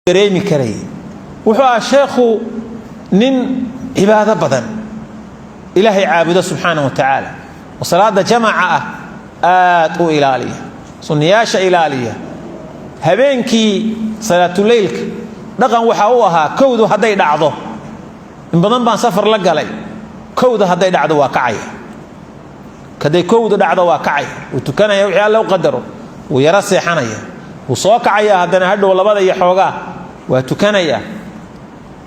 Dareemi karay. Wuxuu ahaa sheekhu nin cibaado badan, Ilaahay caabudo subxaana wa tacaala, oo salaada jamaca ah aad u ilaaliya, sunniyaasha ilaaliya. Habeenkii salaatuleylka dhaqan waxaa u ahaa 1da hadday dhacdo, in badan baan safar la galay, 1da hadday dhacdo waa kacaya. Hadday 1da dhacdo waa kacaya, wuu tukanaya wixii Alle u qadaro, wuu yaro seexanaya, wuu soo kacaya, haddana hadhow 2da iyo xoogaa waa tukanaya.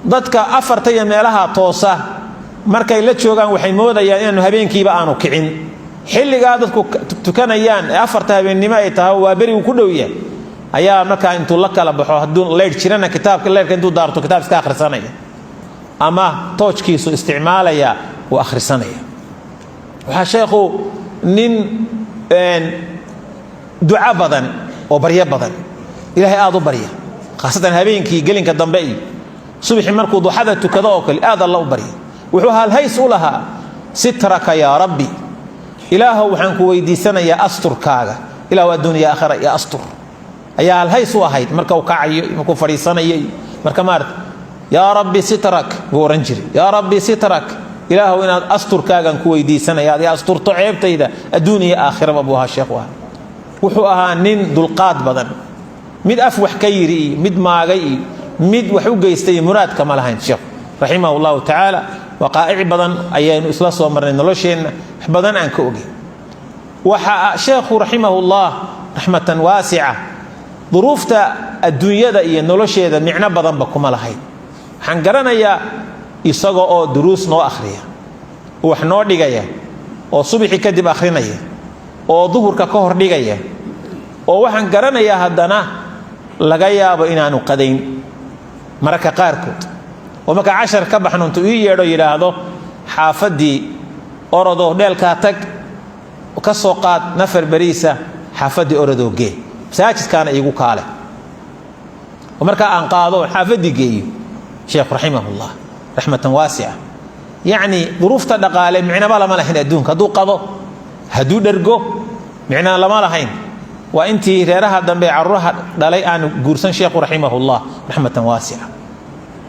Dadka 4ta iyo meelaha toosa markay la joogaan waxay moodayaan inaanu habeenkiiba aanu kicin. Xilligaa dadku tukanayaan ee 4ta habeennimo ay tahay, waa berigu ku dhow yahay, ayaa markaa intuu la kala baxo, hadduu laydh jirana kitaabka laydhka intuu daarto kitaab iska akhrisanaya ama toojkiisu isticmaalaya, uu akhrisanaya. Waxaa sheekhu nin duco badan oo baryo badan, Ilaahay aad u barya, khaasatan habeenkii gelinka dambe iyo subaxii markuu duxada tukado oo kale aad Alla u barya. Wuxuu halhays u lahaa: "Sitraka yaa Rabbi", Ilaahow waxaan ku weydiisanayaa asturkaaga, Ilahu adduuniya aakhira iyo astur ayaa halhays u ahayd. Marka uu kacayo, markuu fadhiisanayo, marka maarata "Yaa Rabbi sitrak" buu ohan jiray. "Yaa Rabbi sitrak", Ilaahow inaad asturkaagan ku weydiisanaya, aad i asturto ceebtayda adduun iyo aakhiraba buu ahaa sheekhu ahaa. Wuxuu ahaa nin dulqaad badan. Mid af wax ka yidhi iyo mid maagay iyo mid wax u geystay iyo muraadka ma lahayn sheekhu raximah llahu tacaala. Waqaa'ic badan ayaynu isla soo marnay nolosheenna, wax badan aan ka ogey. Waxa sheekhu raximahullah raxmatan waasica duruufta adduunyada iyo nolosheeda micno badanba kuma lahayn. Waxaan garanayaa isaga oo duruus noo akhriya, wax noo dhigaya, oo subaxii kadib akhrinaya, oo duhurka ka hor dhigaya, oo waxaan garanayaa haddana laga yaabo inaanu qadayn mararka qaarkood, oo marka cashar ka baxno intuu ii yeedho yidhaahdo: "Xaafaddii orodoo dheelkaa tag, ka soo qaad nafar beriisa, xaafaddii orodoo gee, masaajidkaana iigu kaale", oo markaa aan qaado xaafaddii geeyo. Sheekhu raximahullah raxmatan waasica, yacni duruufta dhaqaale micnaba lama lahayn adduunka. Hadduu qado, hadduu dhergo, micnaa lama lahayn. Waa intii reeraha dambe caruuraha dhalay aanu guursan sheekhu raximahullah raxmatan waasica.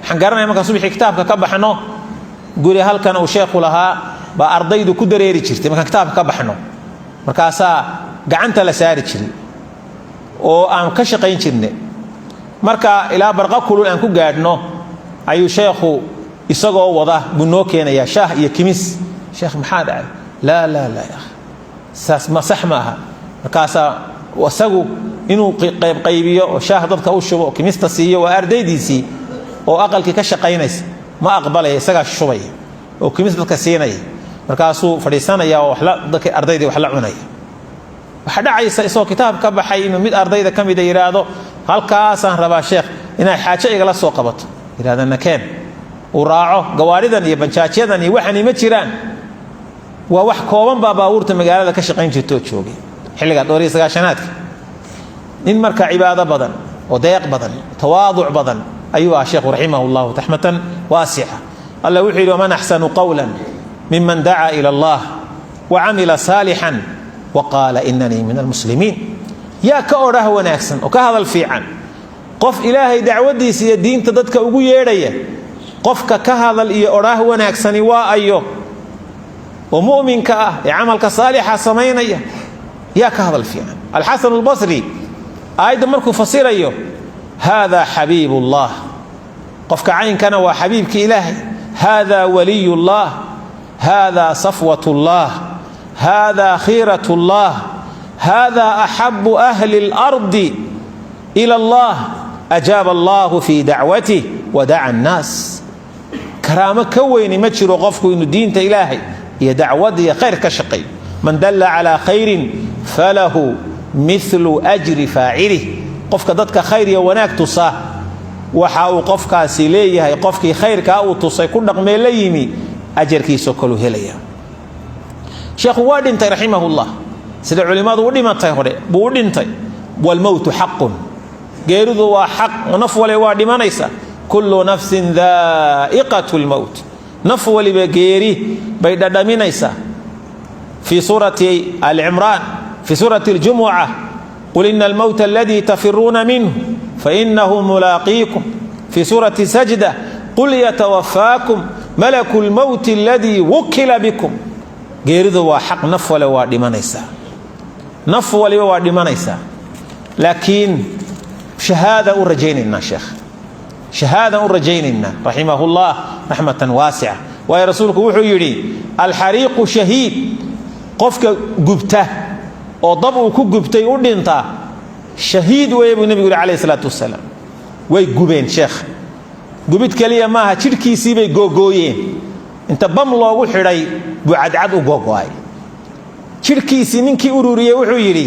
Waxaan garanaya markaan subaxii kitaabka ka baxno, guri halkan uu sheekhu lahaa baa ardaydu ku dareeri jirtay markaan kitaabka ka baxno. Markaasaa gacanta la saari jiray oo aan ka shaqayn jirnay. Marka ilaa barqa kulul aan ku gaadhno ayuu sheekhu isagoo wada buu noo keenayaa shaah iyo kimis. "Sheekh, maxaa dhacay?" "Laa laa laa ya akhi, saas ma sax ma aha." Markaasaa isagu inuu qaybqaybiyo oo shaah dadka u shubo oo kimista siiyo, waa ardaydiisii oo aqalkii ka shaqaynaysa, ma aqbalaya, isagaa shubaya oo kimis dadka siinaya. Markaasuu fadhiisanaya oo dadka ardaydii wax la cunaya. Waxaa dhacaysa isagoo kitaab ka baxay inuu mid ardayda ka mida yidhaahdo: "Halkaasaan rabaa sheekh inaad xaajo igala soo qabato." Yidhahda: "Nakeen." Uu raaco. Gawaaridan iyo banjaajyadan iyo waxani ma jiraan, waa wax kooban baa baabuurta magaalada ka shaqayn jirta oo joogay xilligaa dhowr iyo sagaashanaadka. Nin marka cibaado badan oo deeq badan, tawaaduc badan ayuu ah sheekhu raximah llahu raxmatan waasica. Alla wuxuu yidhi: "Waman axsanu qawla miman dacaa ila Allah wa camila saalixan wa qaala inanii min almuslimiin." Yaa ka odhah wanaagsan oo ka hadal fiican qof Ilaahay dacwadiisa iyo diinta dadka ugu yeedhaya? Qofka ka hadal iyo odhaah wanaagsani waa ayo, oo mu'minka ah ee camalka saalixa samaynaya? Yaa ka hadal fiican? Alxasan albasri aayadda markuu fasirayo: "Hada xabiib ullah", qofka caynkana waa xabiibka Ilaahay. "Hada waliy ullah, hada safwat ullah, hada khiirat ullah, hada axabu ahli اlardi ila allah, ajaaba allahu fi dacwatih wadaca annaas." Karaamo ka weyni ma jiro qofku inuu diinta Ilaahay iyo dacwad iyo khayr ka shaqeeyo. "Man dalla calaa khayrin falahu milu ajri faacilih." Qofka dadka khayr iyo wanaag tusa, waxa uu qofkaasi leeyahay qofkii khayrkaa uu tusay ku dhaqmee la yimi ajarkiisoo kaluu helaya. Sheekhu waa dhintay raximahullah. Sida culimmadu u dhimatay hore buu u dhintay. Waalmowtu xaqun, geeridu waa xaq, naf wale waa dhimanaysa. "Kullu nafsin daa'iqat lmowt", naf waliba geeri bay dhadhaminaysaa. Fii suurati Alcimraan, fii suurati Aljumuca: "Qul ina almowta aladii tafiruuna minhu Fainahu mulaaqiikum. Fii suurati sajda, qul yatawafaakum malaku lmowti aladii wukila bikum. Geeridu waa xaq, naf wale waa dhimanaysaa, naf waliba waa dhimanaysaa, laakiin shahaada u rajaynaynaa sheekh, shahaadaan u rajaynaynaa, raximahu llah raxmatan waasica. Waayo, rasuulku wuxuu yidhi: "Alxariiqu shahiid." Qofka gubta oo dab uu ku gubtay u dhinta shahiid weeye, buu nebigu yidhi calayhi salaatu wasalaam. Way gubeen sheekh, gubid keliya maaha, jidhkiisii bay googooyeen. Inta bam loogu xidhay buu cadcad u googo'ay jidhkiisii. Ninkii ururiyey wuxuu yidhi: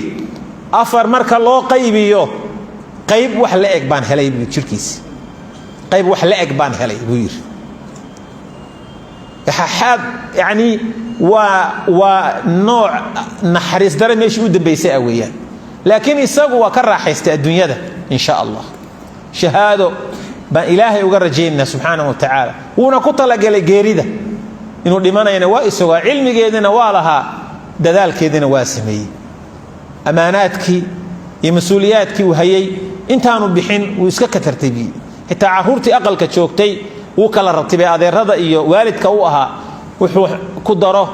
"Afar marka loo qaybiyo qayb, wax la eg baan helay," buu jidhkiisii qayb wax la eg baan helay, buu yidhi. Xaad yacni waa nooc naxariis dare meeshii u dambaysay ah weeyaan, laakiin isagu waa ka raaxaystay adduunyada. In sha Allah shahaado baan Ilaahay uga rajaynaa subxaanahu wa tacaala. Wuuna ku talagalay geerida inuu dhimanayana waa isagaa, cilmigeedina waa lahaa, dadaalkeedina waa sameeyey. Ammaanaadkii iyo mas-uuliyaadkii uu hayey intaanu bixin wuu iska katartay. Xitaa carruurtii aqalka joogtay wuu kala ratibay, adeerada iyo waalidka u ahaa wuxuu ku daro,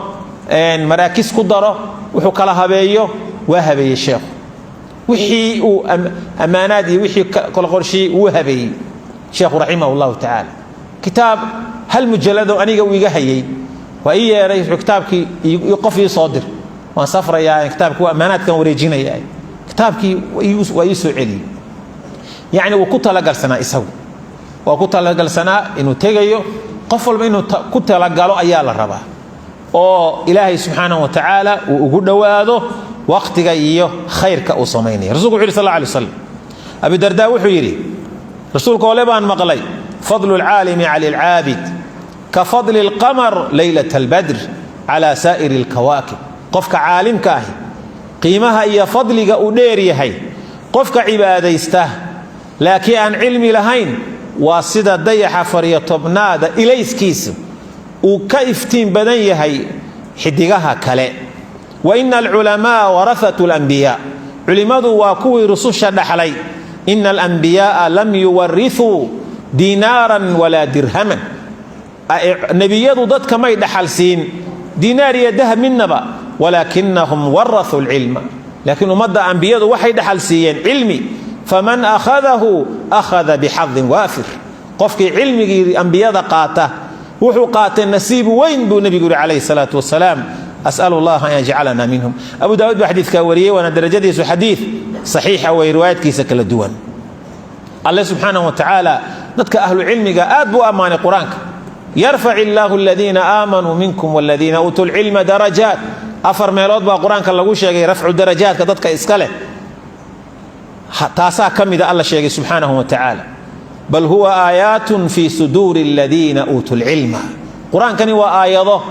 maraakis ku daro, wuxuu kala habeeyo waa habeeyey sheekhu. Wixii uu ammaanaad iyo wixii kala qorshiyey wuu habeeyey sheekhu, raximah llahu tacaala. Kitaab hal mujalado aniga uu iga hayey waa ii yeedhay. Wuxuu kitaabkii qof ii soo dir, waan safrayaa, kitaabkii waa ammaanaadkan wareejinaya. Kitaabkii waa ii soo celiyey. Yacni wuu ku talagalsanaa, isagu waa ku talagalsanaa inuu tegayo. Qof walba inuu ku talagalo ayaa la rabaa oo Ilaahay subxaanahu wa tacaala uu ugu dhowaado waqtiga iyo khayrka uu samaynaya. Rasulku wuxu yidhi sal alla alay waslam, Abidarda wuxuu yidhi: "Rasuulka ole baan maqlay: fadlu alcaalimi cala alcaabid ka fadli alqamar leylat albadr cala saa'iri alkawaakib." Qofka caalimka ahi qiimaha iyo fadliga uu dheer yahay qofka cibaadaysta laakiin aan cilmi lahayn waa sida dayaxa 14aad ilayskiisa uu ka iftiin badan yahay xidigaha kale. Wa ina alculamaa warahatu alambiyaa, culimmadu waa kuwii rususha dhaxlay. Ina alambiyaaa lam yuwarithuu diinaaran walaa dirhaman, nebiyadu dadka may dhaxal siin diinaar iyo dahab midnaba. Walaakinahum warathuu lcilma, laakiin ummadda ambiyadu waxay dhaxal siiyeen cilmi. Faman akhadahu akhada bixadin waafir, qofkii cilmigii ambiyada qaata wuxuu qaatay nasiib weyn, buu nebigu yidhi calayhi salaatu wasalaam. As'al allaha an yajcalana minhum. Abu Daawud baa xadiidkaa wariyey, waana darajadiisu xadiid saxiixa way, riwaayadkiisa kala duwan. Alle subxaanahu wa tacaala dadka ahlu cilmiga aad buu ammaanay Qur-aanka: "Yarfac illaahu aladiina aamanuu minkum waladiina uutuu lcilma darajaat." Afar meelood baa Qur-aanka lagu sheegay rafcu darajaadka dadka iska leh. Taasaa ka mida Alla sheegay subxaanahu wa tacaala: "Bal huwa aayaatun fii suduuri aladiina uutuu lcilma." Qur-aankani waa aayado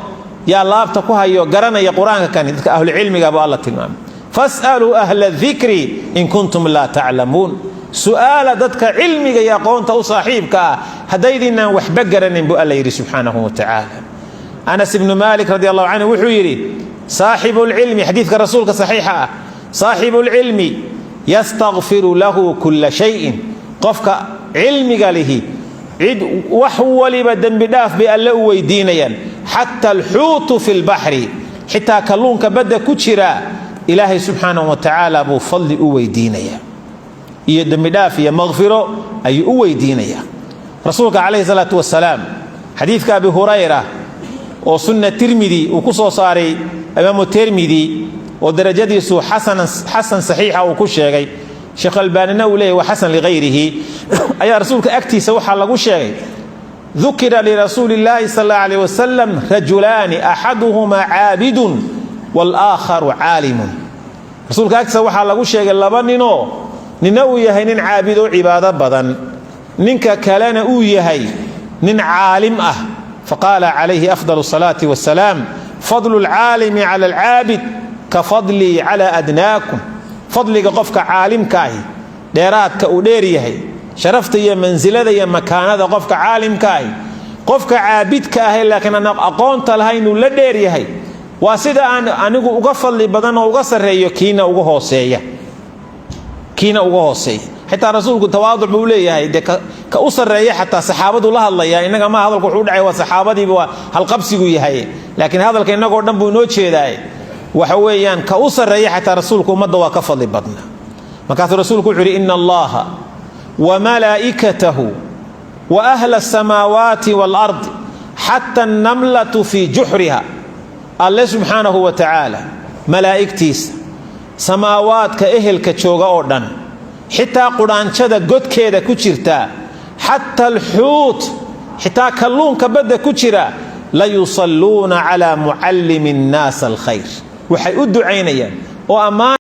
yaa laabta ku hayo garanaya Qur-aanka kani? Dadka ahlucilmiga buu Alla tilmaamay. "Fas'aluu ahla dikri in kuntum laa taclamuun." Su'aala dadka cilmiga iyo aqoonta u saaxiibka ah haddaydinaan waxba garanayn, buu Alla yidhi subxaanahu wa tacaala. Anas ibnu Maalik radi allahu canhu wuxuu yidhi: "Saaxibu lcilmi," xadiidka rasuulka saxiixa ah, "saaxibu lcilmi yastakfiru lahu kula shayin." Qofka cilmiga lihi cid wax waliba dembi dhaaf bay Alle u weydiinayaan. "Xata alxuutu fi lbaxri," xitaa kalluunka badda ku jira Ilaahay subxaanahu wa tacaala buu fadli u weydiinaya iyo dembidhaaf iyo makfiro ayuu u weydiinaya. Rasuulka calayhi salaatu wasalaam, xadiidka Abi Hurayra oo Sunna Tirmidi uu ku soo saaray Imaamu Tirmidi, oo darajadiisu xasan saxiixa uu ku sheegay, Sheekh Albaanina uu leeyahy waa xasan ligayrihi, ayaa rasuulka agtiisa waxaa lagu sheegay: "Dukira lirasuuli اllahi sal اllah alayh wasalam rajulaani, axaduhumaa caabidun wاlaakharu caalimun." Rasuulka agtiisa waxaa lagu sheegay laba ninoo, nina uu yahay nin caabid oo cibaado badan, ninka kalena uu yahay nin caalim ah. Faqaala calayhi afdal الsalaati wasalaam: "Fadlu اlcaalimi cala alcaabid ka fadlii cala adnaakum." Fadliga qofka caalimka ahi dheeraadka uu dheer yahay, sharafta iyo mansilada iyo makaanada qofka caalimka ahi qofka caabidka ahi laakiin aan aqoonta lahayn uu la dheer yahay, waa sida aan anigu uga fadli badan oo uga sarreeyo kiina uga hooseeya. Xitaa rasuulku tawaaduc buu leeyahay, dee ka u sarreeya xataa saxaabadu la hadlaya. Innaga ma hadalku wuxuu u dhacay waa saxaabadiiba, waa halqabsigu yahay, laakiin hadalka innagoo dhan buu inoo jeedaay. Waxa weeyaan, ka u sarreeya xataa rasuulku ummadda waa ka fadli badna. Markaasuu rasuulku wuxuu yidhi: "Ina Allaha wa malaa'ikatahu wa ahla asamaawaati waalardi, xata annamlatu fii juxriha." Alle subxaanahu wa tacaala, malaa'igtiisa, samaawaadka ehelka jooga oo dhan, xitaa qudhaanjada godkeeda ku jirta, xata alxuut, xitaa kalluunka badda ku jira, la yusalluuna calaa mucallimi nnaasa alkhayr, waxay u ducaynayaan oo ammaan